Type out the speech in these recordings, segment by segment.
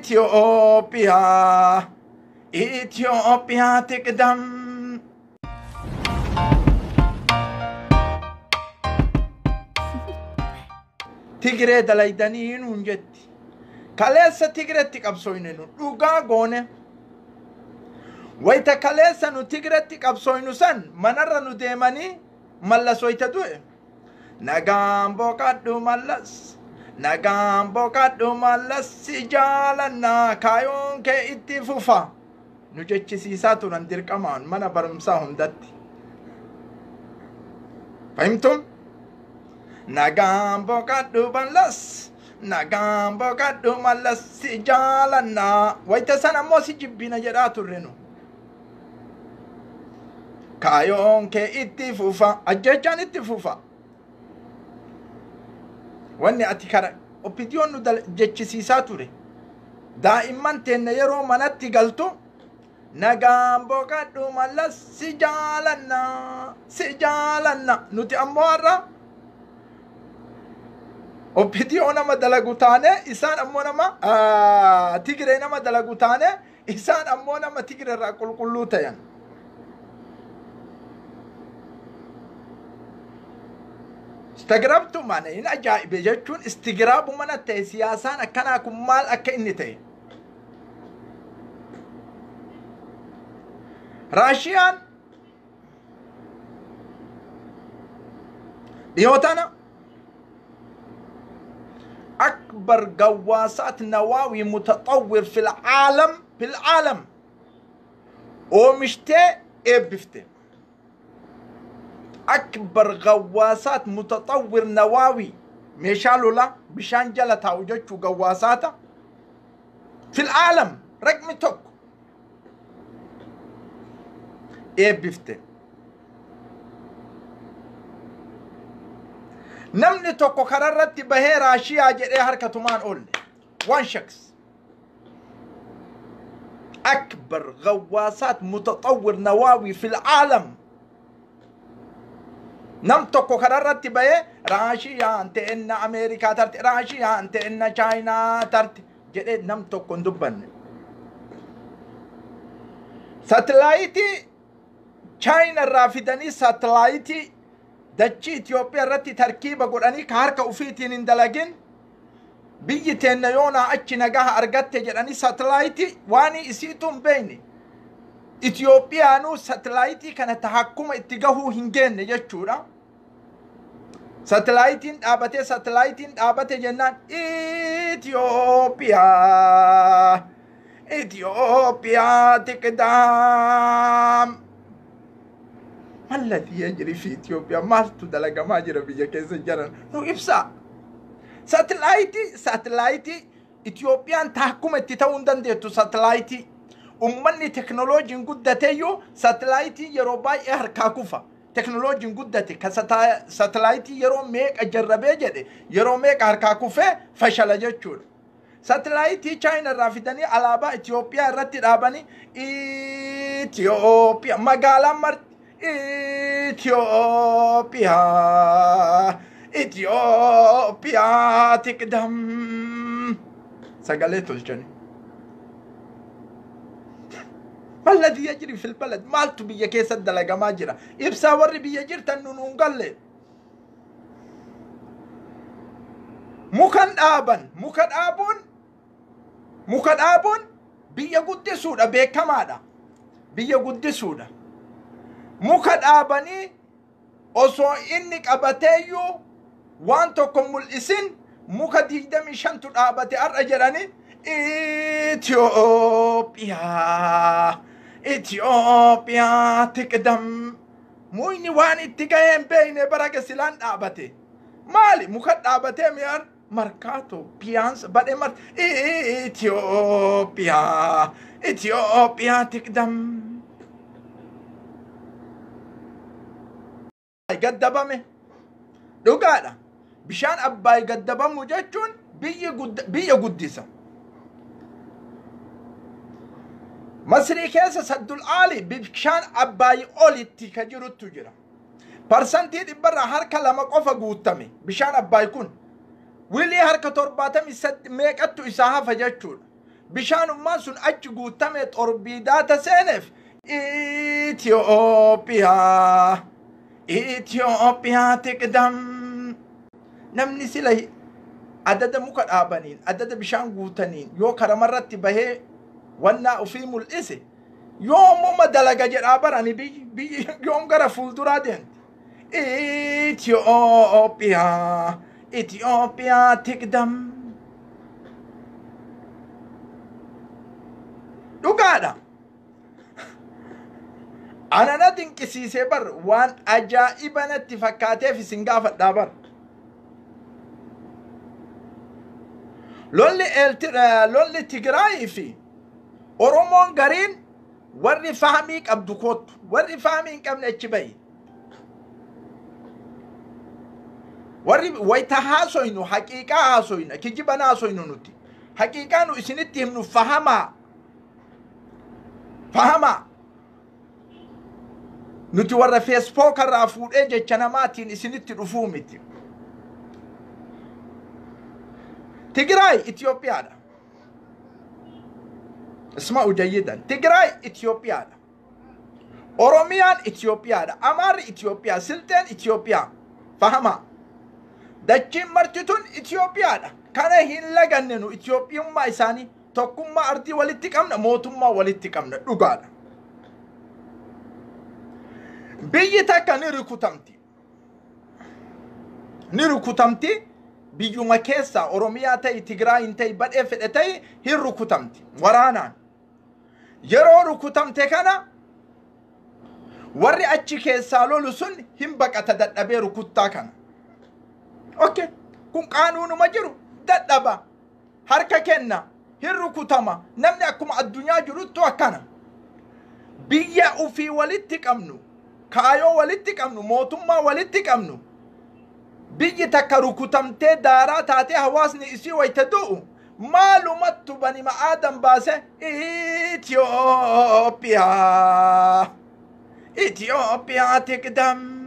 Itoophiyaa Itoophiyaa tiqdam. Tigiree dalaydanii nuun jetti. Kaleessa Tigireetti qabsooyne nu dhugaa goone. Wayita kaleessa nu Tigireetti qabsooynu san manarra nu deemanii Mallas wayita du'e. Nagaan boqadhu Mallas. Nagaan boqadhu Mallas si jaalannaa kaayoon kee itti fufa. Nu jechisiisaa turan dirqamaan mana barumsaa hundatti. Fahimtum? Nagaan boqadhu Mallas. Nagaan boqadhu Mallas si jaalannaa. Wayita san ammoo si jibbina jedhaa turre nu. Kaayoon kee itti fufa. Ajjechaan itti fufa. Wanni ati kara OPDOn nu jechisiisaa ture. Daa'imman teenna yeroo manatti galtu nagaan boqadhu Mallas si jaalannaa si jaalanna. Nuti ammoo har'a OPDO nama dalagu taane isaan ammoo nama Tigiree nama dalagu taane isaan ammoo nama Tigiree irraa qulqulluu ta'an. Istigraabtu mana hin ajaa'ibe jechuun istigraabu mana ta'e siyaasaan akkanaa kun maal akka inni ta'e. Raashiyaan dhiyoo tana أكبر غواصات نواوي متطور في العالم في العالم ومشتي إبفته. أكبر غواصات متطور نواوي ميشالو لا بشان جلتا وجدتو غواصات في العالم رقم توك إبفته. Namni tokko karaa irratti bahee Raashiyaa jedhee harka tumaan oolle. Waan shaks. أكبر غواصات متطور نواوي في العالم. Nam tokko karaa irratti bahee Raashiyaan ta'enna Ameerikaa tarte, Raashiyaan ta'enna Chaayinaa tarte jedhee nam tokko hin dubbanne. Saatilaayitii Chaayinaa irraa fidanii saatilaayitii dachii Itoophiyaa irratti tarkiiba godhanii ka harka ufiitiin hin dalagin biyyi teenna yoonaa achi nagaha argatte jedhanii saatilaayitii waan isiitu hin beekne. Itoophiyaanuu saatilaayitii kana tahakkuma itti gahuu hin geenne jechuudha. Saatilaayitiin dhaabatee saatilaayitiin dhaabate jennaan Itoophiyaa Itoophiyaa tiqdaam. ما الذي يجري في إثيوبيا؟ مالتو دلقا ما جرى بيجا كيس جرى نو إفسا ساتلايتي ساتلايتي إثيوبيان تحكم تتاون دندتو ساتلايتي أمني تكنولوجي قدتيو ساتلايتي يرو باي إهر كاكوفا تكنولوجي قدتي كساتلايتي يرو ميك أجربي جدي يرو ميك هر كاكوفا فشل جتشور ساتلايتي چاينا رافدني علابا إثيوبيا رتي رابني إثيوبيا مقالا مرت إثيوبيا إثيوبيا تقدم سقاليتو الجني. ما الذي يجري في البلد؟ مالتو بيا كيس الدلقة ما جرى إبسا وري بيا جرت أنو نقلل مكان آبن مكان آبون مكان آبون بيا قد سودة بيكمادا بيا قد سودة muka dhaabanii osoo inni qabateeyyuu waan tokko mul'isin muka 25tu dhaabate har'a jedhanii Itoophiyaa Itoophiyaa tiqdam. Muyni waan itti gahee hin beekne bara silaan dhaabate. Maali muka dhaabatee mi'aan Markaato Piyaansa badhee mar Itoophiyaa Itoophiyaa tiqdam. Gaddabame dhugaadha. Bishaan Abbaay gaddabamu jechuun biyya guddisa. Masrii keessa Saddul Aali bishaan Abbaay olitti ka jirutu jira. Parsantii 100 harka 2 qofa guutame bishaan Abbaay kun. Wilii harka 78 meeqattu isaa hafa jechuudha. Bishaanummaan sun achi guutame xorbiidaata seeneef Itoophiyaa Itoophiyaa tiqdam. Namni sila adada muka dhaabaniin adada bishaan guutaniin yoo karamarratti bahee wannaa ofii mul'ise yoomuma dalaga jedhaa barani biyyi yoom gara fuulduraa deemti. Itoophiyaa Itoophiyaa tiqdam. Dhugaadha. Ana na dinqisiisee bar waan ajaa'iba natti fakkaateef isin gaafadhaa bar. Lolli Tigraayii fi Oromoon gariin warri fahamii qabdu kottu, warri fahamii hin qabne achi bahi. Warri wayita haasoynu haqiiqaa haasoyna, kijiban haasoynu nuti. Haqiiqaa nu isinitti himnu fahamaa. Fahamaa. Nuti warra Feesbuuk irraa fuudhee jecha namaatiin isinitti dhufuu miti. Tigraay Itoophiyaadha. Isma'u jayyidan. Tigraay Itoophiyaadha. Oromiyaan Itoophiyaadha. Amaarri Itoophiyaa. Silxeen Itoophiyaa. Fahamaa. Dachiin marti tun Itoophiyaadha. Kana hin laganne nu Itoophiyummaa isaanii tokkummaa ardii walitti qabna, mootummaa walitti qabna, dhugaadha. Biyyi takka ni rukutamti. Ni rukutamti biyyuma keessa Oromiyaa ta'i, Tigraayin ta'i, badhee fedhe ta'i hin rukutamti waraanaan. Yeroo rukutamte kana warri achi keessaa lolu sun hin baqata dadhabee rukuttaa kana. Okay, kun qaanuunuma jiru dadhaba harka kenna hin rukutama namni akkuma addunyaa jiruttu akkana. Biyya ufii walitti qabnu, kaayoo walitti qabnu, mootummaa walitti qabnu. Biyyi takka rukutamtee daaraa taatee hawaasni isii wayita du'u maalumattu banima aadan baase Itoophiyaa Itoophiyaa tiqdam.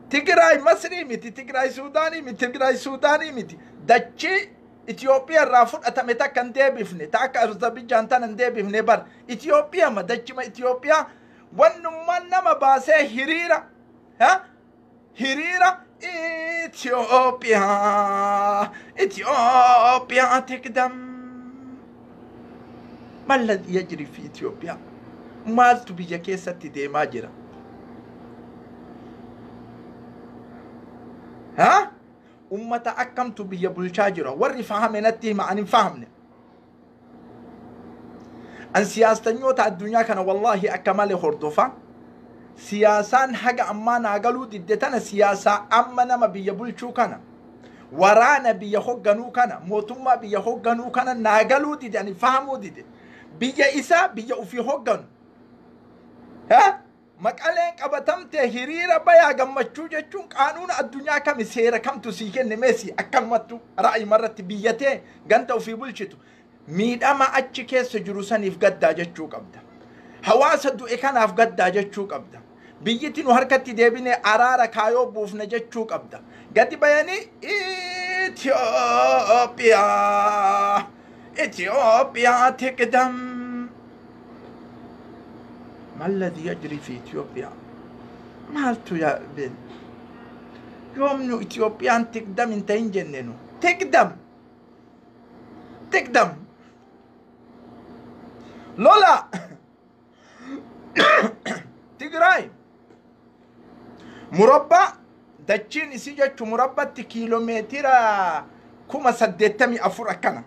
Tigraay Masrii miti, Tigraay Suudaanii miti, Tigraay Suudaanii miti. Dachii Itoophiyaa irraa fudhatame takka hin deebifne, ta akka Azerbaijan tana hin deebifne bar. Itoophiyaa ma dachima Itoophiyaa wannummaan nama baasee hiriira hiriira Itoophiyaa Itoophiyaa tiqdam. ما الذي يجري في إثيوبيا؟ Maaltu biyya keessatti deemaa jira? Ha? Ummata akkamtu biyya bulchaa jira? Warri fahame natti hima, ani hin fahamne. An siyaastanyoota addunyaa kana wallaahi akka malee hordofa. Siyaasaan haga ammaa naa galuu didde tana siyaasaa amma nama biyya bulchuu kana, waraana biyya hogganuu kana, mootummaa biyya hogganuu kana naa galuu dide, ani fahamuu dide. Biyya isaa biyya ofii hogganu. Ha? Maqaleen qabatamtee hiriira bayaa gammachuu jechuun qaanuuna addunyaa kami, seera kamtu sii kenne meesi akkanumattu ra'ayima irratti biyyatee ganda ofii bulchitu miidhama achi keessa jiru saniif gaddaa jechuu qabda. Hawaasa du'e kanaaf gaddaa jechuu qabda. Biyyiti nu harkatti deebine araara kaayoo buufna jechuu qabda. Gadi bayanii Itoophiyaa Itoophiyaa tiqdam. ما الذي يجري في إثيوبيا؟ مالتو يا بن يوم إثيوبيا تقدم انت ينجننو تقدم تقدم لولا تقراي مربع دچين isii jechu murabbatti kiiloomeetira 84,000 akkana.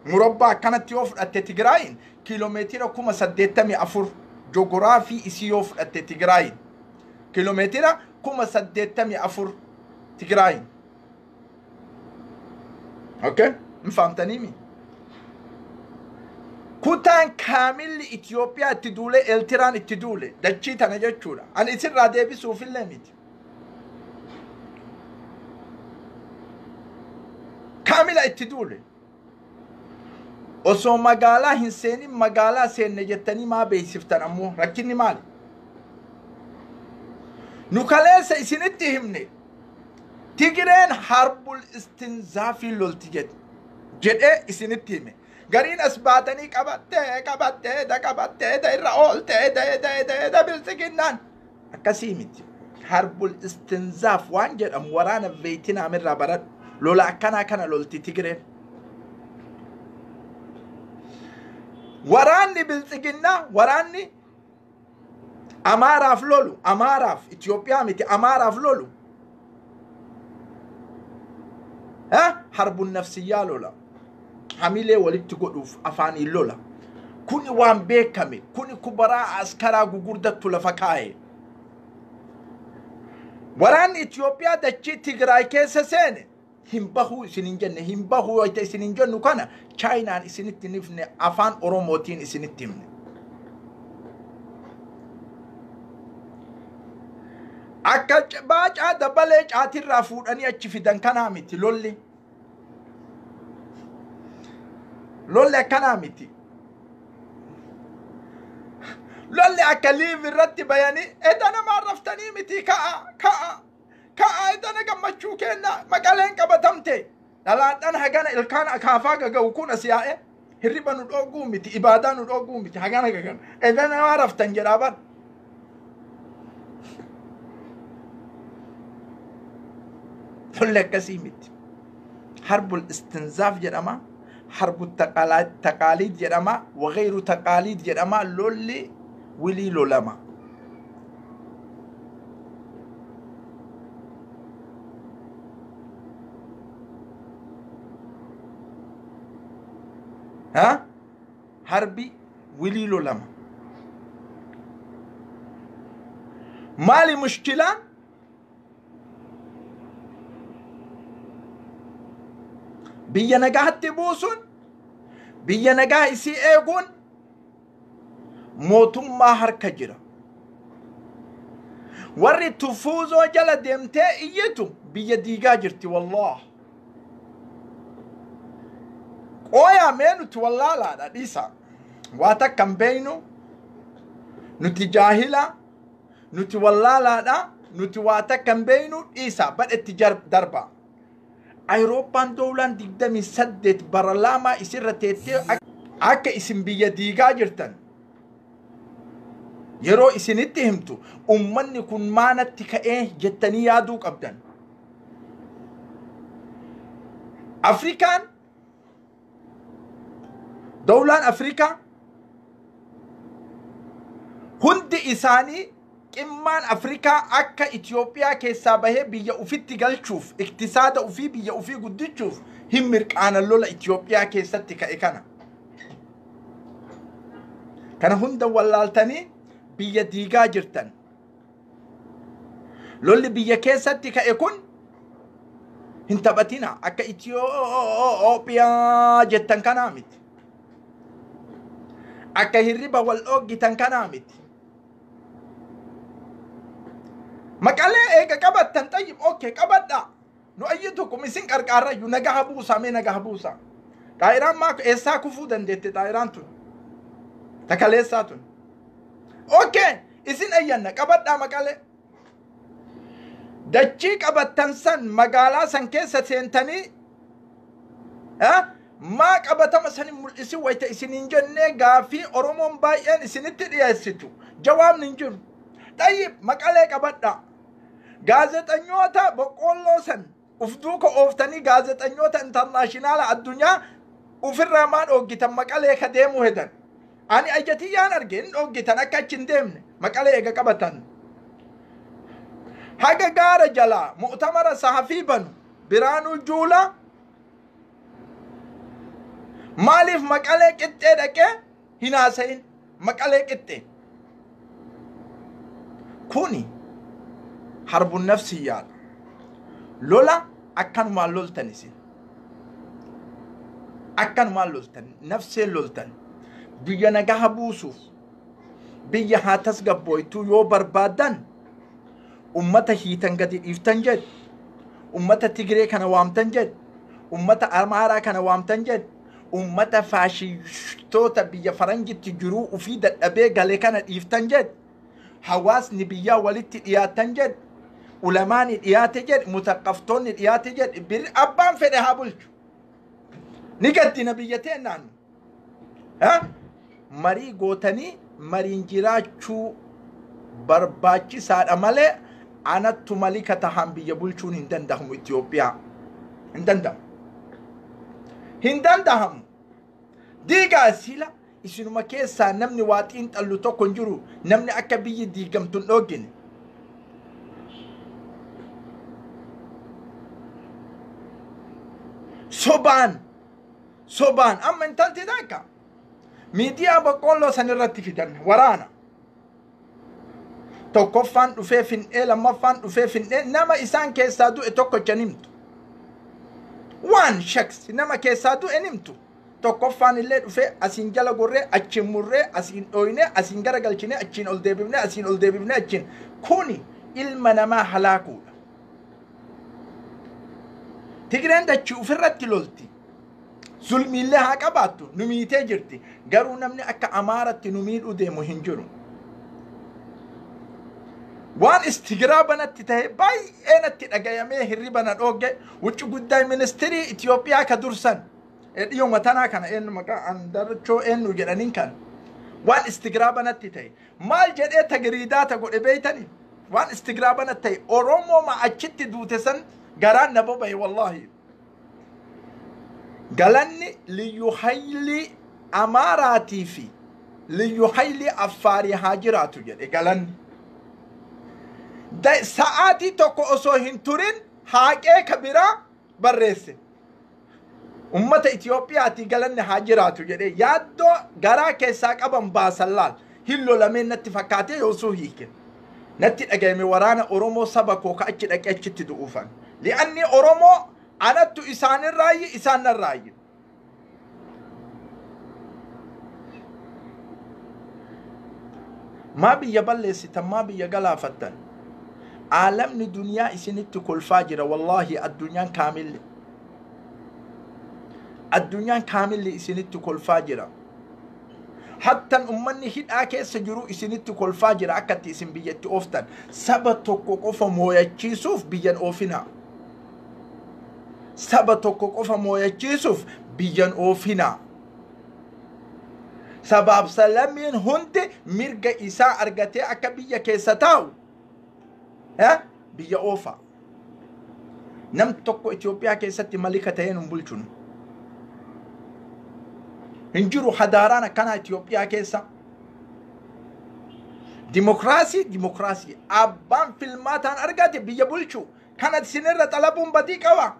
Murabbaa akkanatti yoo fudhatte Tigraayin kiiloomeetira 84,000 joogiraafii isii yoo fudhatte Tigraayin kiiloomeetira 84,000 Tigraayin. Okay? Hin fahamtaniimi? Kutaan kaamilli Itoophiyaa itti duule, Eeltiraan itti duule dachii tana jechuudha. Ani isirraa deebisuufillee miti. Kaamila itti duule. Osoo magaalaa hin seenin magaalaa seenne jettanii maa beeksiftan ammoo rakkinni maali? Nu kaleessa isinitti himne Tigireen harbul istinzaafii lolti jedhee isinitti hime. Gariin as baatanii qabattee qabattee da qabattee da irra ooltee da da da da biltsiginnaan. Akkasii miti. Harbul istinzaaf waan jedhamu waraana Veetinaam irraa baradhu. Lola akkanaa kana lolti Tigireen. Waraanni biltsiginnaa waraanni Amaaraaf lolu, Amaaraaf, Itoophiyaa miti, Amaaraaf lolu. Harbun nafsiyyaa lola. Hamilee walitti godhuuf afaaniin lola. Kuni waan beekame, kuni kubaraa askaraa gugurdattu lafa kaa'e. Waraanni Itoophiyaa dachii Tigraay keessa seene hin bahuu isin hin jenne, hin bahuu wayita isin hin jennu kana Chaayinaan isinitti hin himne, afaan Oromootiin isinitti himne. Akka baacaa dabalee caatirraa fuudhanii achi fidan kanaa miti lolli. Lolli akkanaa miti. Lolli akka liiv irratti bayanii edana namaan raftanii miti ka'a ka'a ka'a edana gammachuu kenna maqaleen qabatamte. Dhalaadhaan hagana ilkaan akaafaa gaga'u kun as yaa'e hirriba nu dhooguu miti ibaadaa nu dhooguu miti hagana gagana edana namaa raftan jedhaa bar. Lolli akkasii miti. Harbul istinzaaf jedhama. Harbu taqaaliid jedhama. Wagayru taqaaliid jedhama. Lolli wilii lolama. Harbi wilii lolama. Maali mushkilaan? Biyya nagaatti buusuun, biyya nagaa isii eeguun mootummaa harka jira. Warri tufuuzoo jala deemtee iyyitu biyya diigaa jirti wallaah. Qooyaa mee nuti wallaalaadha dhiisa. Waa takka hin beeynu, nuti jaahila, nuti wallaalaadha, nuti waa takka hin beeynu dhiisa badhetti darba. Awurooppaan doolaan 28 bara lama isirra teettee akka isin biyya diigaa jirtan yeroo isinitti himtu ummanni kun maanatti ka'ee jettanii yaaduu qabdan. Afrikaan doolaan Afrikaa hundi isaanii qimmaan Afrikaa akka Itoophiyaa keessaa bahee biyya ufitti galchuuf iktisaada ufii biyya ufii guddichuuf hin mirqaanan lola Itoophiyaa keessatti ka'e kana. Kana hunda wallaaltanii biyya diigaa jirtan. Lolli biyya keessatti ka'e kun hin taphatina akka Itoophiyaa jettan kanaa miti. Akka hirriba wal dhooggitan kanaa miti. Maqalee eega qabattan xayyib okkee qabadhaa. Nu ayyi tokko isin qarqaarrayyuu nagaa buusaa mee nagaa buusaa. Xaayiraan maa eessaa kufuu dandeette xaayiraan tun? Takaleessaa tun. Okkee isin ayyanna qabadhaa maqalee. Dachii qabattan san magaalaa san keessa seentanii maa qabatama san mul'isin wayita isin hin jennee gaafii Oromoon baay'een isinitti dhiyeessitu. Jawaabni hin jiru. Xayyib maqalee qabadhaa. Gaazexanyoota boqqoolloo san uf duuka ooftanii gaazexanyoota intarnaashinaala addunyaa ufirraa maa dhooggitan maqalee ka deemuu hedan. Ani ajjatiyyaan arge hin dhooggitan akka achi hin deemne maqalee eega qabatan. Haga gaara jalaa mu'tamara sahafii banu Biraanuu Juulaa maaliif maqalee qixxee dhaqee hin haasa'in maqalee qixxee. Kuni harbun nafsiyyaadha. Lola akkanumaan loltan isin. Akkanumaan loltan, nafseen loltan. Biyya nagaa buusuuf, biyya haa tasgabbooytuu yoo barbaadan ummata hiitan gadi dhiiftan jedhu, ummata Tigree kana waamtan jedhu, ummata Amaaraa kana waamtan jedhu, ummata faashistoota biyya faranjitti jiruu ufii dadhabee gale kana dhiiftan jedhu, hawaasni biyyaa walitti dhiyaatan jedhu, ulamaani dhiyaate jedhu, mutaqqaftoonni dhiyaate jedhu, bir abbaan fedhe haa bulchu. Ni gaddina biyya teennaan. Marii gootanii mariin jiraachuu barbaachisaadha malee anattu malika tahaan biyya bulchuun hin danda'amu Itoophiyaa. Hin danda'amu. Hin danda'amu. Diigaa sila isinuma keessaa namni waa xiinxallu tokko hin jiru, namni akka biyyi diigamtu hin dhoogine. Sobaan sobaan amma intalti takka miidiyaa boqqoolloo san irratti fidan waraana. Tokkoffaan dhufee fin'ee, lammaffaan dhufee fin'ee, nama isaan keessaa du'e tokkocha nimtu. Waan shaks nama keessaa du'e nimtu. Tokkoffaan illee dhufee asiin jala gorree, achiin murree, asiin dhooyne, asiin garagalchine, achiin ol deebifne, asiin ol deebifne, achiin. Kuni ilma namaa halaakuudha. Tigreen dachii ofirratti lolti. Zulmiillee haa qabaattu, nu miitee jirti. Garuu namni akka Amaaratti nu miidhuu deemu hin jiru. Waan istigiraa banatti ta'e baay'ee natti dhagayamee hirriba na dhoogge. Wucci guddaa ministirii Itoophiyaa ka dursan dhiyuma tanaa kana eenyu maqaa Andarchoo eenyu jedhaniin kan waan istigiraa banatti ta'e maal jedhee tagiriidaa ta godhe beeytanii? Waan istigiraa banatti ta'e Oromoo ma achitti duute san garaan na boba'e wallaahi. Galanni liyyu haylii Amaaraatii fi liyyu haylii Affaarii haa jiraatu jedhe galanni. Sa'aatii tokko osoo hin turin haaqee ka biraa barreesse. Ummata Itiyoophiyaatii galanni haa jiraatu jedhe yaaddoo garaa keessaa qaban baasan laal. Hin lolameen natti fakkaatee yoosuu hiike. Natti dhagayame waraana Oromoo saba koo ka achi dhaqee achitti du'uufan. Li'anni Oromoo anattu isaanirraayyi isaan narraayyi. Maa biyya balleessitan, maa biyya galaafattan? Aalamni duniyaa isinitti kolfaa jira wallaahi. Addunyaan kaamilli. Addunyaan kaamilli isinitti kolfaa jira. Hattan ummanni hidhaa keessa jiru isinitti kolfaa jira akkatti isin biyyatti ooftan. Saba tokko qofa mooyachiisuuf biyyan oofinaa. Saba tokko qofa mooyachiisuuf biyyan oofinaa. Sabaaf salamiin hundi mirga isaa argatee akka biyya keessa taa'u biyya oofa. Nam tokko Itoophiyaa keessatti malika ta'een hin bulchunu. Hin jiru hadaaraan akkanaa Itoophiyaa keessa. Dimokiraasii dimokiraasii abbaan filmaataan argate biyya bulchu kana isinirra xalabuun badii qaba.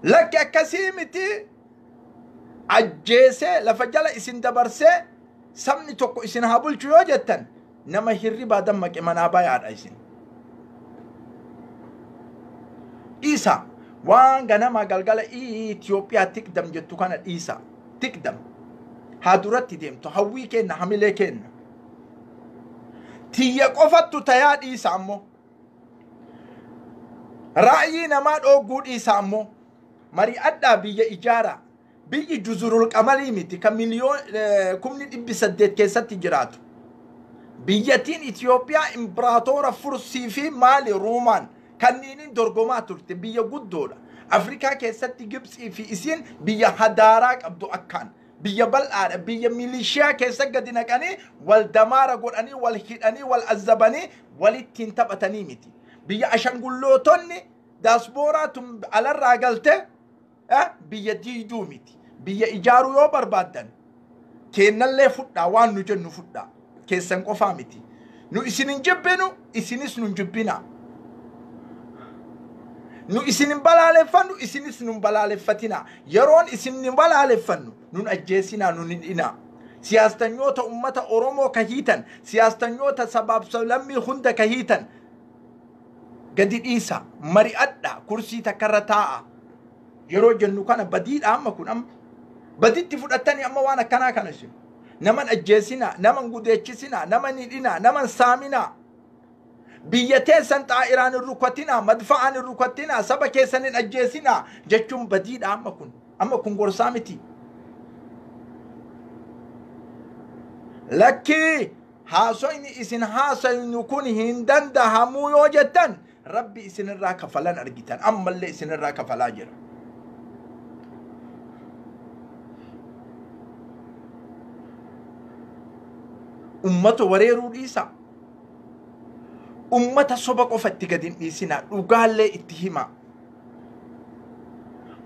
Lakki akkasii miti, ajjeesee lafa jala isin dabarsee sabni tokko isin haa bulchu yoo jettan nama hirribaa dammaqe manaa bayaadha isin. Dhiisa waan ganama galgala Itoophiyaa tikdam jettu kana dhiisa. Tikdam haa duratti deemtu, hawwii kenna, hamilee kenna. Tiyya qofattu tayaa dhiisa ammoo. Ra'yii namaa dhooguu dhiisa ammoo. Mari'adhaa biyya ijaaraa. Biyyi juzurul qamalii miti kan miliyoon 800,000 keessatti jiraatu. Biyyattiin Itoophiyaa imbiraatoora Fursii fi maali Ruumaan kanniiniin dorgomaa turte, biyya guddoodha. Afrikaa keessatti Gibxii fi isiin biyya hadaaraa qabdu akkaan. Biyya bal'aadha. Biyya milishiyaa keessa gadi naqanii wal damaara godhanii wal hidhanii wal azzabanii walittiin taphatanii miti. Biyya ashangullootonni daasbooraa tun alarraa galte biyya diiduu miti. Biyya ijaaruu yoo barbaaddan kennallee fudhaa, waan nu jennu fudhaa. Keessan qofaa miti. Nu isin hin jibbinu, isinis nu hin jibbinaa. Nu isin hin balaaleffannu, isinis nu hin balaaleffatinaa. Yeroon isin hin balaaleffannu nun ajjeesinaa, nun hin dhinaa. Siyaastanyoota ummata Oromoo ka hiitan, siyaastanyoota sabaaf sablammii hunda ka hiitan gadi dhiisa, mari'adha, kursii takkarra taa'a. Yeroo jennu kana badiidha amma kun amma. Baditti fudhattanii amma waan akkanaa kana isin. Naman ajjeesinaa, naman gudeechisinaa, naman hidhinaa, naman saaminaa. Biyya teessan xaa'iraan hin rukatinaa, madfa'aan hin rukatinaa, saba keessan hin ajjeesinaa jechuun badiidha amma kun. Amma kun gorsaa miti. Lakkii haasoyni isin haasaynu kun hin dandahamuu yoo jettan Rabbi isinirraa kafalan argitan, ammallee isinirraa kafalaa jira. Ummata wareeruu dhiisaa. Ummata soba qofa itti gadi hin dhiisinaa. Dhugaallee itti himaa.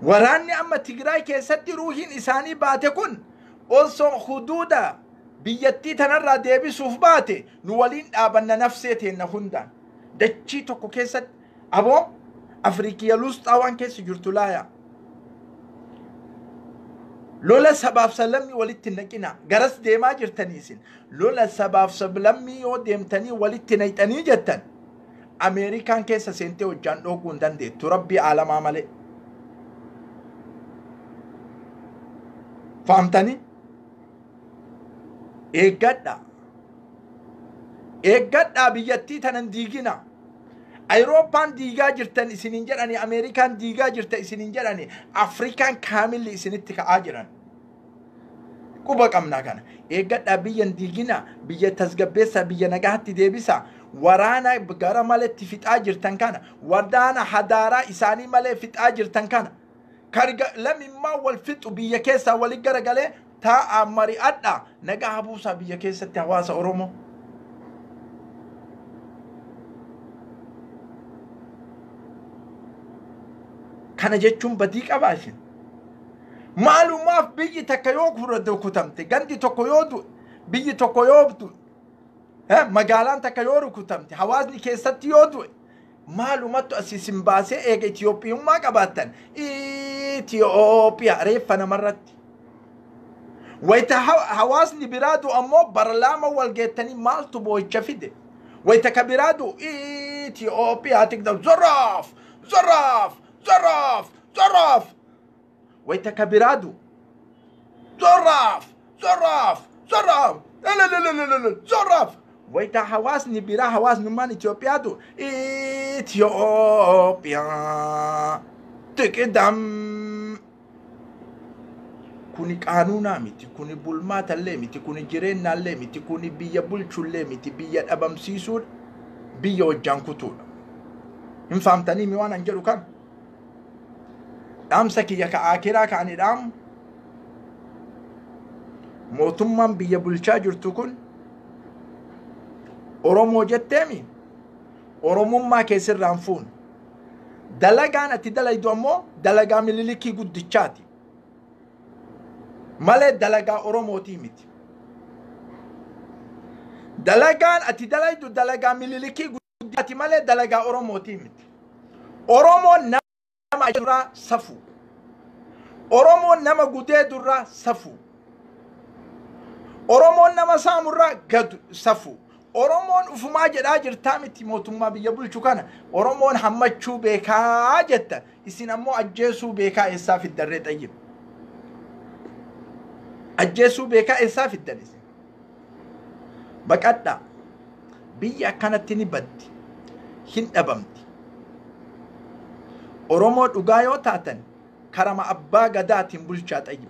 Waraanni amma Tigraay keessatti ruuhiin isaanii baate kun osoo huduuda biyyattii tanarraa deebisuuf baate nu waliin dhaabanna nafsee teenna hundaan. Dachii tokko keessatti aboo Afrikiya lusxaa waan keessa jirtu laaya. Lola sabaaf sablammii walitti naqina. Garas deemaa jirtanii isin. Lola sabaaf sablammii yoo deemtanii walitti naqxanii jettan Ameerikaan keessa seentee hojjaan dhooguu hin dandeettu. Rabbii aalamaa malee. Fahamtanii? Eeggadhaa. Eeggadhaa biyyattii tanan diigina. Awurooppaan diigaa jirtan isiniin jedhani, Ameerikaan diigaa jirta isiniin jedhani, Afrikaan kaamilli isinitti ka'aa jiran. Quba qabnaa kana. Eeggadhaa biyyan diigina, biyya tasgabbeessaa, biyya nagaatti deebisaa. Waraana gara maletti fixaa jirtan kana, waraana hadaaraa isaanii malee fixaa jirtan kana. Karga lamimmaa wal fixu biyya keessaa wali garagalee taa'aa mari'adhaa nagaa buusaa biyya keessatti hawaasa Oromoo. Kana jechuun badii qabaa isin. Maalumaaf biyyi takka yoo rukutamte, gandi tokko yoo du'e, biyyi tokko yoo du'e, magaalaan takka yoo rukutamte, hawaasni keessatti yoo du'e, maalumattu as isin baasee eega Itiyoophiyummaa qabaattan Itiyoophiyaa reeffa namarratti. Wayita hawaasni biraa du'u ammoo barlaama wal geettanii maaltu boo'icha fide? Wayita ka biraa du'u Itiyoophiyaa tigdam zorraaf zorraaf zorraaf zorraaf. Wayita ka biraa du'u zorraaf zorraaf zorraaf zorraaf. Wayita hawaasni biraa hawaasnummaan Itoophiyaa du'u Itoophiyaa tiqidam. Kuni qaanuunaa miti, kuni bulmaatallee miti, kuni jireenyaallee miti, kuni biyya bulchullee miti, biyya dhabamsiisuudha, biyya hojjaan kutuudha. Hin fahamtanii mi waan an jedhu kan? Dhaamsa kiyya ka akiraa ka ani dhaamu mootummaan biyya bulchaa jirtu kun Oromoo jetteemi Oromummaa keessirraan fuun. Dalagaan ati dalaydu ammoo dalagaa Minilikii guddichaati. Malee dalagaa Oromootii miti. Dalagaan ati dalaydu dalagaa Minilikii guddichaati malee dalagaa Oromootii miti. Oromoon nama durraa safu. Oromoon nama gudee durraa safu. Oromoon nama saamurraa gadu safu. Oromoon ufumaa jedhaa jirtaa miti mootummaa biyya bulchu kana. Oromoon hammachuu beekaa jetta. Isin ammoo ajjeesuu beekaa eessaa fiddarree xayyib. Ajjeesuu beekaa eessaa fiddan isin. Baqadhaa. Biyya akkanatti ni baddi. Hin dhabamti. Oromoo dhugaa yoo taatan karama abbaa gadaatiin bulchaa xayyib.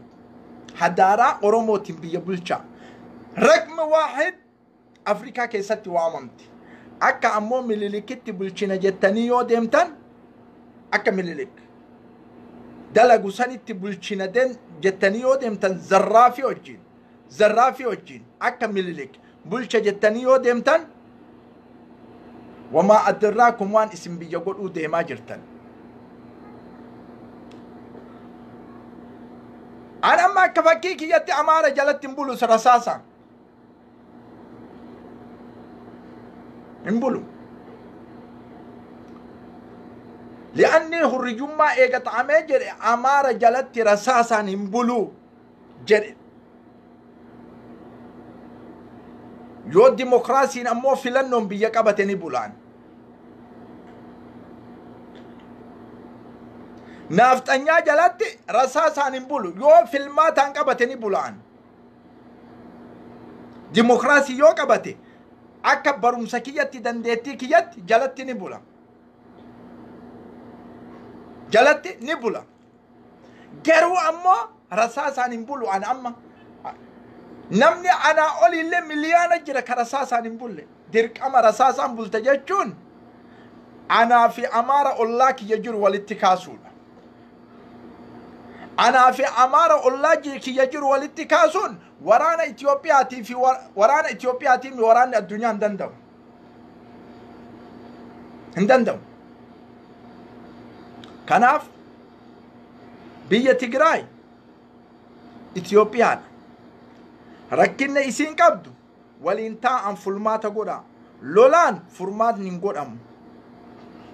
Hadaaraa Oromootiin biyya bulchaa. Raqmi waahid Afrikaa keessatti waamamti. Akka ammoo Minilikitti bulchina jettanii yoo deemtan akka Minilik dalagu sanitti bulchina jettanii yoo deemtan zarraafii wajjin akka Minilik bulcha jettanii yoo deemtan wamaa adirraakum waan isin biyya godhuu deemaa jirtan. An amma akka fakkii kiyyatti Amaara jalatti hin bulu rasaasaan. Hin bulu. Li'anni hurriyyummaa eega xaamee jedhe Amaara jalatti rasaasaan hin bulu jedhe. Yoo dimokiraasiin ammoo filannoon biyya qabate ni bulaan. Naafxanyaa jalatti rasaasaan hin bulu. Yoo filmaataan qabate ni bulaan. Dimokiraasii yoo qabate akka barumsa kiyyatti dandeettii kiyyatti jalatti ni bula. Jalatti ni bula. Garuu ammoo rasaasaan hin bulu ana amma. Namni anaa oliillee miliyaana jira ka rasaasaan hin bulle. Dirqama rasaasaan bulte jechuun anaa fi Amaara ollaa kiyya jiru walitti kaasuudha. Anaa fi Amaara ollaa kiyya jiru walitti kaasuun waraana Itiyoophiyaatii fi waraana Itiyoophiyaatiin waraanni addunyaa hin danda'u. Hin danda'u. Kanaaf biyya Tigraay Itiyoophiyaadha. Rakkinna isiin qabdu waliin taa'an furmaata godha. Lolaan furmaatni hin godhamu.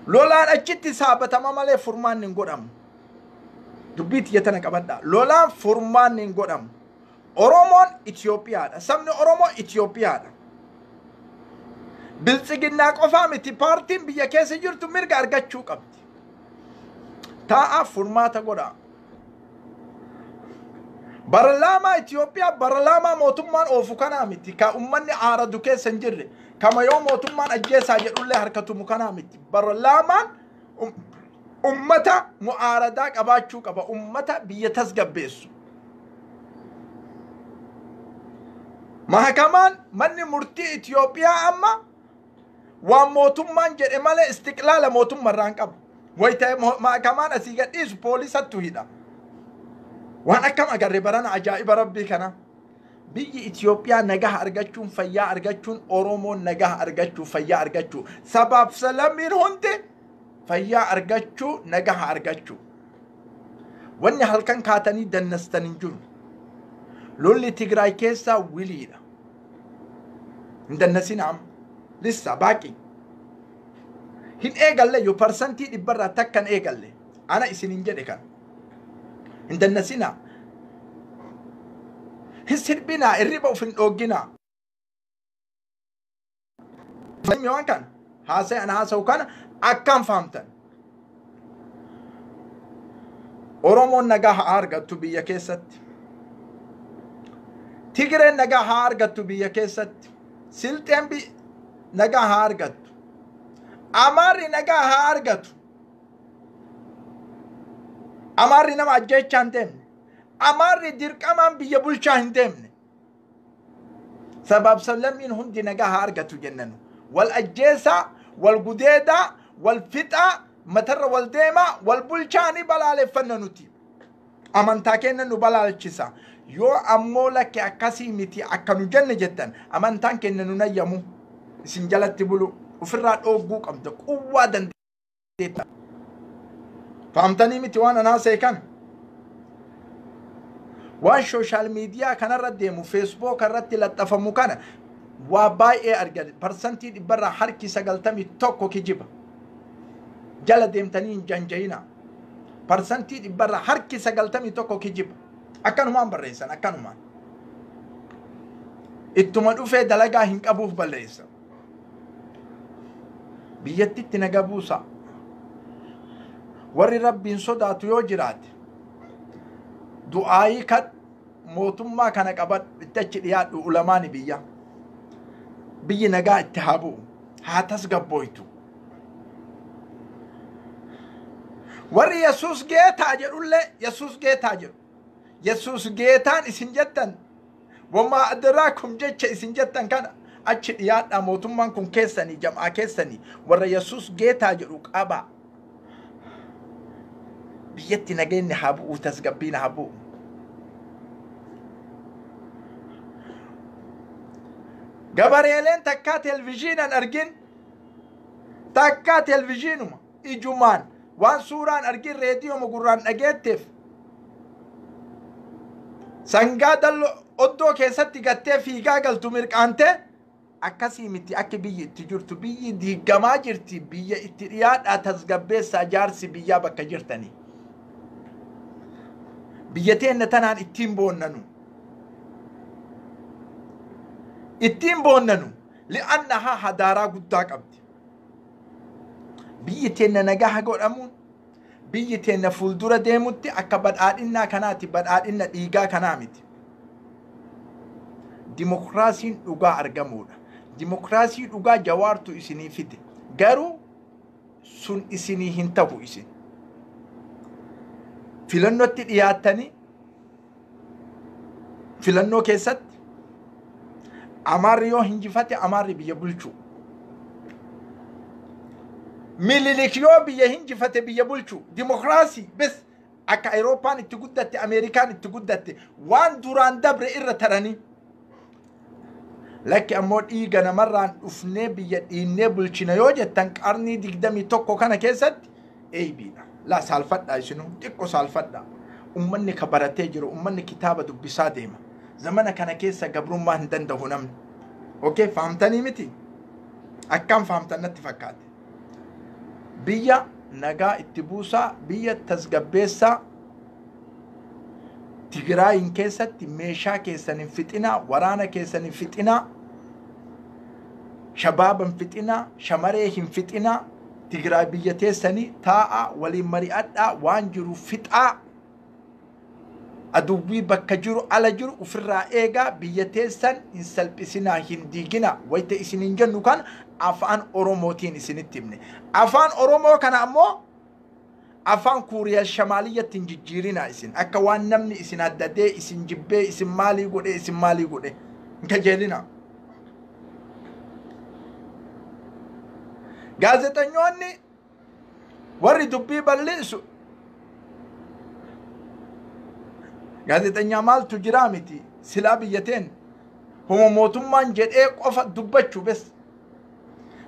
Lolaan achitti saabatama malee furmaanni hin godhamu. Dubbii tiyya tana qabadha. Lolaan furmaanni hin godhamu. Oromoon Itiyoophiyaadha. Sabni Oromoo Itiyoophiyaadha. Biltsiginnaa qofaa miti paartiin biyya keessa jirtu mirga argachuu qabdi. Taa'aa furmaata godha. Barlaamaa Itiyoophiyaa barlaamaa mootummaan oofu kanaa miti. Ka uummanni aaradu keessa hin jirre. Kama yoo mootummaan ajjeesaa jedhullee harkatumu kanaa miti. Barlaamaan ummata mu'aaradaa qabaachuu qaba. Ummata biyya tasgabbeessu. Mahakamaan manni murtii Itiyoophiyaa amma waan mootummaan jedhe malee istiqlaala mootummaa irraa hin qabu. Wayita mahakamaan asii gadhiisu poolisattu hidha. Waan akkam agarre barana ajaa'iba rabbii kana. Biyyi Itiyoophiyaa nagaha argachuun fayyaa argachuun Oromoon nagaha argachuu fayyaa argachuu sabaaf salammiin hundi fayyaa argachuu nagaha argachuu. Wanni halkan kaatanii dannastan hin jiru. Lolli Tigraay keessaa wiliidha. Hin dannasin amma. Lissa baaqi. Hin eegalle yoo 100% takkan eegalle. Ana isin hin jedhe kan. Hin dannasinaa. Hin sirbinaa irriba of hin dhoogginaa. Waan kana haasa'e ana haasa'u kana akkam fahamtan. Oromoon nagaa haa argattu biyya keessatti. Tigreen nagaa haa argattu biyya keessatti. Silxeen nagaa haa argattu. Amaarri nagaa haa argatu. Amaarri nama ajjeechaa hin deemne. Amaarri dirqamaan biyya bulchaa hin deemne. Sabaaf sablammiin hundi nagaa haa argatu jennanu. Wal ajjeesaa, wal gudeedaa, wal fixaa, matarra wal deemaa, wal bulchaa ni balaaleffanna nuti. Amantaa keenya nu balaalchisa. Yoo ammoo lakke akkasii miti akka nu jenne jettan amantaan keenya nu nayyamu. Isin jalatti bulu ofirraa dhooguu qabda quwwaa dandeetta. Fahamtanii miti waan anaa seekan. Waan sooshaal miidiyaa kanarra deemu feesbuuk irratti laxafamu kana waa baay'ee argate 91% kijiba. Jala deemtanii hin janjayina. 91% kijiba. Akkanumaan barreessan akkanumaan. Ittuma dhufee dalagaa hin qabuuf balleessa. Biyyattitti naga buusa. Warri rabbiin sodaatu yoo jiraate du'aayii kan mootummaa kana qabadhu itti achi dhiyaadhu ulamaani biyya. Biyyi nagaa itti haa bu'u. Haa tasgabbooytu. Warri Yesuus geetaa jedhullee Yesuus geetaa jedhu. Yesuus geetaan isin jettan wamaa adraakum jecha isin jettan kana achi dhiyaadhaa mootummaan kun keessanii jam'aa keessanii warra Yesuus geetaa jedhu qaba. Biyyatti nageenyi haa bu'u tasgabbiin haa bu'u. Gabareeleen takkaa televizyiinan argin takkaa televizyiinuma ijumaan waan suuraan argin reediyooma gurraan dhageetteef sangaa dallo oddoo keessatti gattee fiigaa galtu mirqaantee akkasii miti akka biyyi itti jirtu biyyi diigamaa jirti biyya itti dhiyaadhaa tasgabbeessaa jaarsi biyyaa bakka jirtanii. Biyya teenna tanaan ittiin boonnanu. Ittiin boonnanu li'annahaa hadaaraa guddaa qabdi. Biyyi teenna nagaa godhamuun biyyi teenna fuuldura deemutti akka badhaadhinnaa kanaati badhaadhinna dhiigaa kanaa miti. Dimokiraasiin dhugaa argamuudha. Dimokiraasii dhugaa Jawaartu isinii fide. Garuu sun isinii hin ta'u isin. Filannootti dhiyaattanii filannoo keessatti Amaarri yoo hinjifate Amaarri biyya bulchuu. Minilik yoo biyya hinjifate biyya bulchuu. Dimokiraasii bes Akka Awurooppaan itti guddatte, Ameerikaan itti guddatte, waan duraan dabre irra taranii. Lakki ammoo dhiiga namarraan dhufnee biyya dhiinnee bulchina yoo jettan qarnii 21 kana keessatti eeybiidha. Laa saalfadhaa isinuu xiqqo saalfadhaa. Ummanni ka baratee jiru, ummanni kitaaba dubbisaa deema. Zamana kana keessa gabrummaa hin danda'u namni. Okay, fahamtanii miti? Akkam fahamtan natti fakkaate. Biyya nagaa itti buusaa, biyya tasgabbeessaa, Tigraayin keessatti meeshaa keessan hin fixinaa, waraana keessan hin fixinaa, shabaaba hin fixinaa, shamaree hin fixinaa, Tigraay biyya teessanii taa'aa waliin mari'adhaa waan jiru fixaa. Aduwwii bakka jiru ala jiru ofirraa eegaa biyya teessan hin salphisinaa hin diiginaa. Wayita isin hin jennu kan afaan Oromootiin isinitti himne. Afaan Oromoo kana ammoo afaan Kuuriyaa Shamaaliyyatti hin jijjiirinaa isin. Akka waan namni isin haddadee isin jibbee isin maalii godhee isin maalii godhe hin kajeelinaa. Gaazexeessitoonni warri dubbii balleessu gaazexeenyaa maaltu jiraa miti silaa biyyateen homa mootummaan jedhee qofa dubbachuu bes.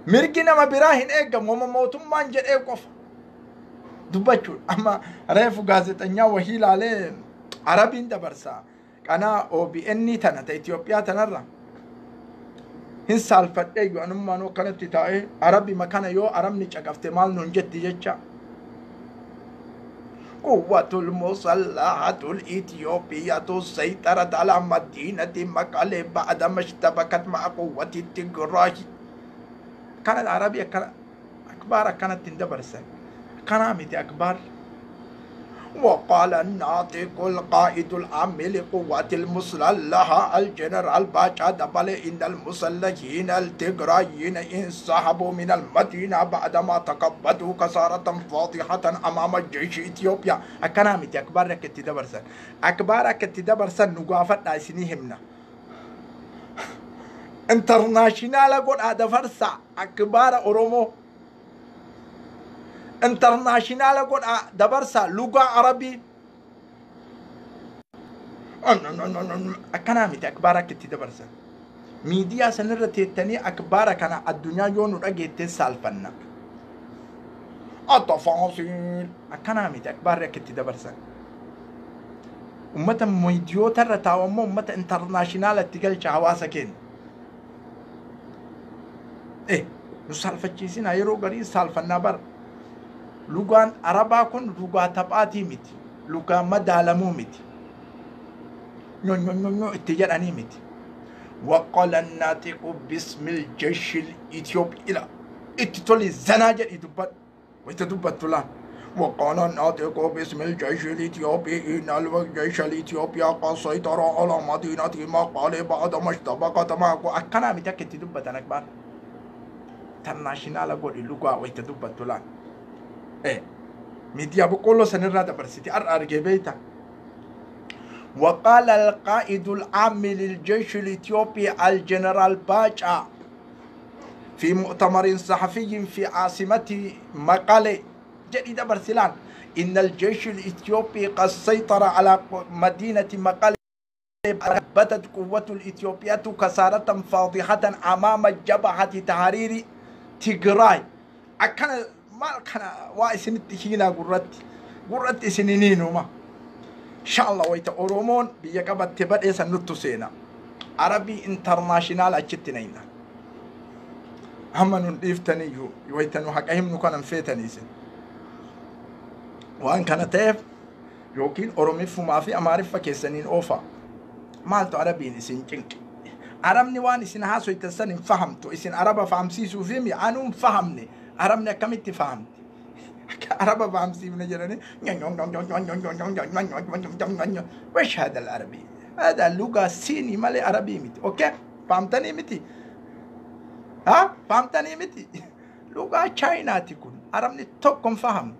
Mirgi nama biraa hin eegamu homa mootummaan jedhee qofa dubbachuudha. Amma reefu gaazexeenyaa wahii ilaalee Arabiin dabarsaa qanaa OBN tana ta Itoophiyaa tanarra hin saalfadhee yoo anummaan akkanatti taa'ee Arabi makana yoo Arabni caqafte maal nuun jetti jecha. قوة المسلحة الإثيوبية سيطرت على مدينة مقالة بعدما اشتبكت مع قوة التجراي. كانت العربية كان أكبر كانت تندبر سنة كان أكبر. وقال الناطق القائد العام لقوات المسلحة الجنرال باشا دبل إن المسلحين التجرايين انسحبوا من المدينة بعدما تقبضوا خسارة فاضحة أمام الجيش إثيوبيا. أكنامتي أكبر كتدبرسن أكبر كتدبرسن نقافت عسنيهمنا انترناشنال قول هذا فرصة أكبر أورومو انترناشنال قول دبرسا لغة عربي أكنامتي أكبارك تدبرسا ميديا سنرتي التاني أكبارك أنا الدنيا يونو رجيت تسالفنا التفاصيل أكنامتي أكبارك تدبرسا أمتا ميديوتا رتاومو أمتا انترناشنال تقلش حواسكين إيه نسالفتشيسين هيرو غري سالفنا بر Lugaan Arabaa kun lugaa taphaatii miti. Lugaa madaalamuu miti. Nyonyonyonyoo itti jedhanii miti. وقال الناطق باسم الجيش الإثيوبي إلى itti toli zanaa jedhi dubbadhu. Wayita dubbattu laan. وقال الناطق باسم الجيش الإثيوبي إن الجيش الإثيوبي قد سيطر على مدينة مقالة بعدما اشتبكت مع akkanaa miti akka itti dubbatan akbar. Internaashinaala godhi lugaa wayita dubbattu laan. ميديا بقوله سنرى دبرسيتي أرجع بيتا. وقال القائد العام للجيش الإثيوبي الجنرال باشا في مؤتمر صحفي في عاصمة مقالة جديدة برسلان إن الجيش الإثيوبي قد سيطر على مدينة مقالة. بدت قوة الإثيوبية كسارة فاضحة أمام جبهة تحرير تيغراي. أكن maal kana waa isinitti hiinaa gurratti gurratti isininiinuma inshallah wayita Oromoon biyya qabatte badheessan nuttu seena Arabii intarnaashinaal achitti nayna amma nun dhiiftaniyyuu wayita nu haqa himnu kanan feetanii isin waan kana ta'eef yookiin Oromiffumaa fi Amaariffa keessaniin oofa maaltu Arabiin isin cinqe Arabni waan isin haasoytan san hin fahamtu isin Araba fahamsiisuu fi mi'aanuu hin fahamne Arabni akkamitti fahamti? Araba fahamsiifne jedhanii وش هذا العربي؟ هذا لغة صيني مالي عربي متي، أوكي؟ فهمتني متي؟ ها؟ فهمتني متي؟ لغة تشاينا تكون، عربني توكم فهم.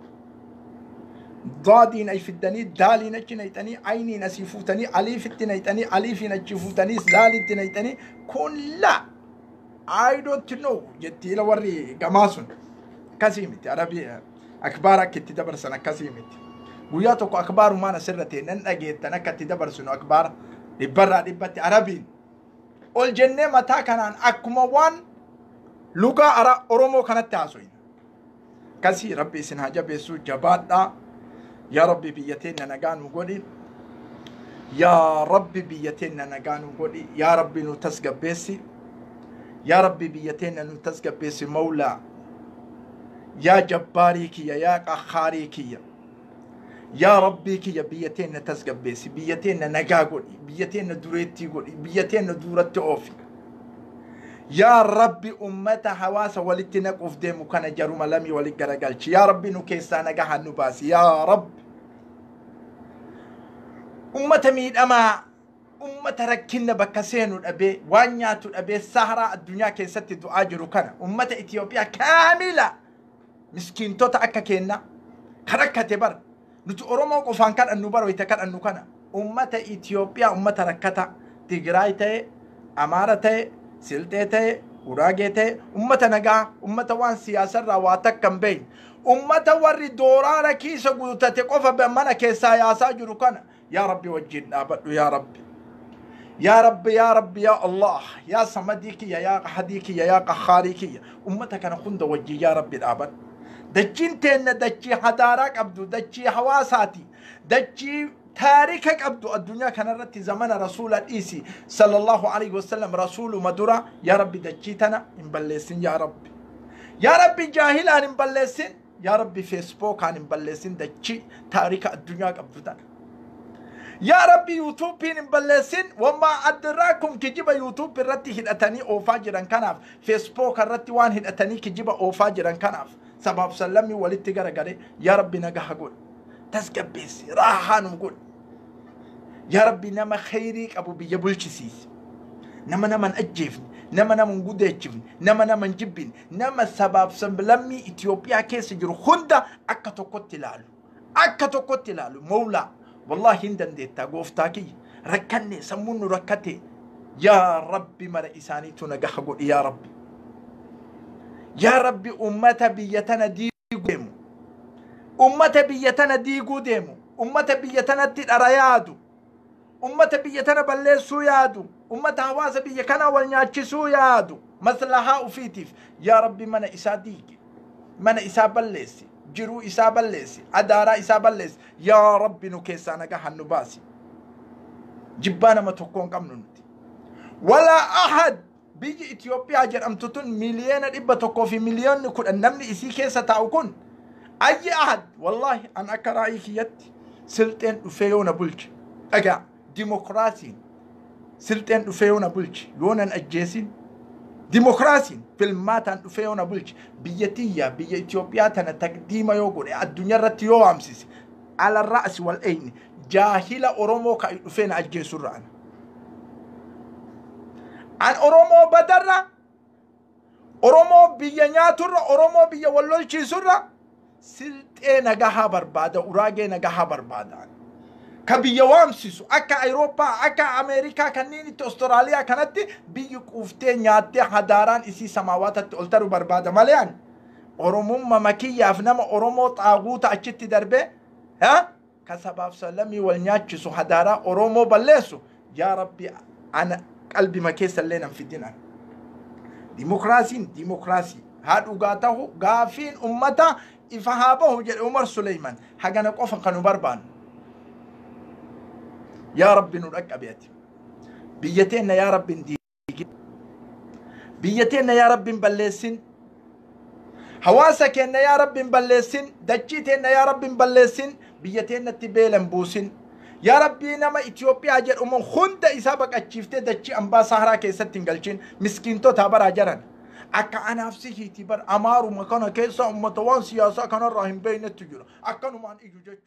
ضادين أي فدني، دالين أجنيتني، عيني نسيفوتني، أليف التنيتني، أليف نجفوتني، زال التنيتني، كن لا. I don't know jetti ila warri gamaa sun akkasii miti Arabii akbaara akka itti dabarsan akkasii miti. Guyyaa tokko akbaarumaan asirra ta'e nan dhageettan akka itti dabarsinu akbaara dhibbarraa dhibbatti Arabiin. Ol jennee mataa kanaan akkuma waan lugaa ara Oromoo kanatti haasoyna. Akkasii Rabbi isin haa jabeessu, jabaadhaa. Yaa Rabbi, biyya teenya nagaa nu godhi. Yaa Rabbi, biyya teenya nagaa nu godhi. Yaa Rabbi, nu tasgabbeessi. Yaa Rabbi, biyya teenya nu tasgabbeessi. Mawlaa. Yaa Jabbaarii kiyya, yaa Qahhaarii kiyya. Yaa Rabbii kiyya, biyya teenya tasgabbeessi. Biyya teenya nagaa godhi. Biyya teenya dureettii godhi. Biyya teenya duratti oofi. Yaa Rabbi, ummata hawaasa walitti naquuf deemu kana jaruma lamii walitti garagalchi. Yaa Rabbi, nu keessaa nagaa nu baasi. Yaa Rabbi. Ummata miidhamaa, ummata rakkinna bakka seenu dhabee, waan nyaatu dhabee, saharaa addunyaa keessatti du'aa jiru kana, ummata Itiyoophiyaa kaamila, miskiintota akka keenna kan rakkate bara. Nuti Oromoo qofaan kadhannu bara wayita kadhannu kana. Ummata Itiyoophiyaa, ummata rakkata, Tigraay ta'e, Amaara ta'e, Silxee ta'e, Uraagee ta'e, ummata nagaa, ummata waan siyaasarraa waa takka hin beekne, ummata warri dooraara kiisa guutate qofa mana keessaa yaasaa jiru kana, yaa Rabbi, wajjin dhaabadhu. Yaa Rabbi, yaa Rabbi, yaa Rabbi, yaa Allah, yaa Samadii kiyya, yaa Qahadii kiyya, yaa Qahhaarii kiyya, ummata kana hunda wajjin yaa Rabbi dhaabadhu. Dachiin teenna dachii hadaaraa qabdu, dachii hawaasaati, dachii taarika qabdu addunyaa kanarratti, zamana Rasuula dhiisi, sallallahu alaihi wasallam, Rasuuluma dura. Yaa Rabbi, dachii tana hin balleessin. Yaa Rabbi, yaa Rabbi, jaahilaan hin balleessin. Yaa Rabbi, Feesbuukaan hin balleessin dachii taarika addunyaa qabdu tana. Yaa Rabbi, Yuutuubiin hin balleessin. Wammaa addirraakum kijiba Yuutuub irratti hidhatanii oofaa jiran kanaaf, Feesbuuk irratti waan hidhatanii kijiba oofaa jiran kanaaf, sabaaf sallammii walitti garagale. Yaa Rabbi, nagaha godhi, tasgabbeessi, raahaa nu godhi. Yaa Rabbi, nama khayrii qabu biyya bulchisiisi. Nama nama hin ajjeefne, nama nama hin gudeechifne, nama nama hin jibbine, nama sabaaf sablammii Itiyoophiyaa keessa jiru hunda akka tokkotti ilaalu, akka tokkotti ilaalu. Mawlaa, wallaahi hin dandeettaa, gooftaa kiyya. Rakkanne, sammuun nu rakkate. Yaa Rabbi, mara isaaniitu nagaha godhi. Yaa Rabbi, yaa Rabbi, ummata biyya tana diiguu deemu, ummata biyya tana diiguu deemu, ummata biyya tanatti dhara yaadu, ummata biyya tana balleessuu yaadu, ummata hawaasa biyya kana wal nyaachisuu yaadu maslahaa ufiitiif, yaa Rabbi, mana isaa diigi, mana isaa balleessi, jiruu isaa balleessi, adaaraa isaa balleessi. Yaa Rabbi, nu keessaa nagaa nu baasi. Jibbaa nama tokko hin qabnu nuti, walaa ahad. Biyyi Itiyoophiyaa jedhamtu tun 110,000,000 namni isii keessa taa'u kun ayyi ahad. Wallaahi, an akka raa'ii kiyyatti Silxeen dhufee yoo na bulche, dhagaa, dimokiraasiin Silxeen dhufee yoo na bulche, yoo nan ajjeesin, dimokiraasiin filmaataan dhufee yoo na bulche, biyya tiyya, biyya Itiyoophiyaa tana taqdiima yoo godhe, addunyaa irratti yoo waamsise, alarraa asi wal eeyne jaahila Oromoo ka dhufee na ajjeesurra ana. An Oromoo badarra, Oromoo biyya nyaaturra, Oromoo biyya wal lolchiisurra Silxee nagahaa barbaada, Uraagee nagahaa barbaada. Ka biyya waamsisu akka Awurooppaa, akka Ameerikaa, kanneen itti Ostiraaliyaa kanatti biyyi quuftee nyaattee hadaaraan isii samaawaatatti ol taru barbaada malee, ani Oromummaa makiyyaaf nama Oromoo xaaguuta achitti darbee ka sabaaf salamii wal nyaachisu, hadaaraa Oromoo balleessu, yaa Rabbi, ana qalbima keessa illee nan fidin an. Dimokiraasiin dimokiraasii haa dhugaa tahu, gaafiin ummata ifa haa bahu jedhe Umar Suleyman. Hagana qofa kan nu barbaannu. Yaa Rabbi, nu dhaqqabe ati. Biyya teenna yaa Rabbi hin diigin. Biyya teenna yaa Rabbi hin balleessin. Hawaasa keenya yaa Rabbi hin balleessin. Dachii teenna yaa Rabbi hin balleessin. Biyya teennatti beela hin buusin. Yaa Rabbii, nama Itiyoophiyaa jedhamu hunda isaa baqachiiftee dachii ambaa Saharaa keessatti hin galchin. Miskiintota baraa jaran. Akka anaaf sihiiti bar, Amaaruma kana keessa ummata waan siyaasaa kanarraa hin beeknetti jira. Akkanumaan iyyu jechuudha.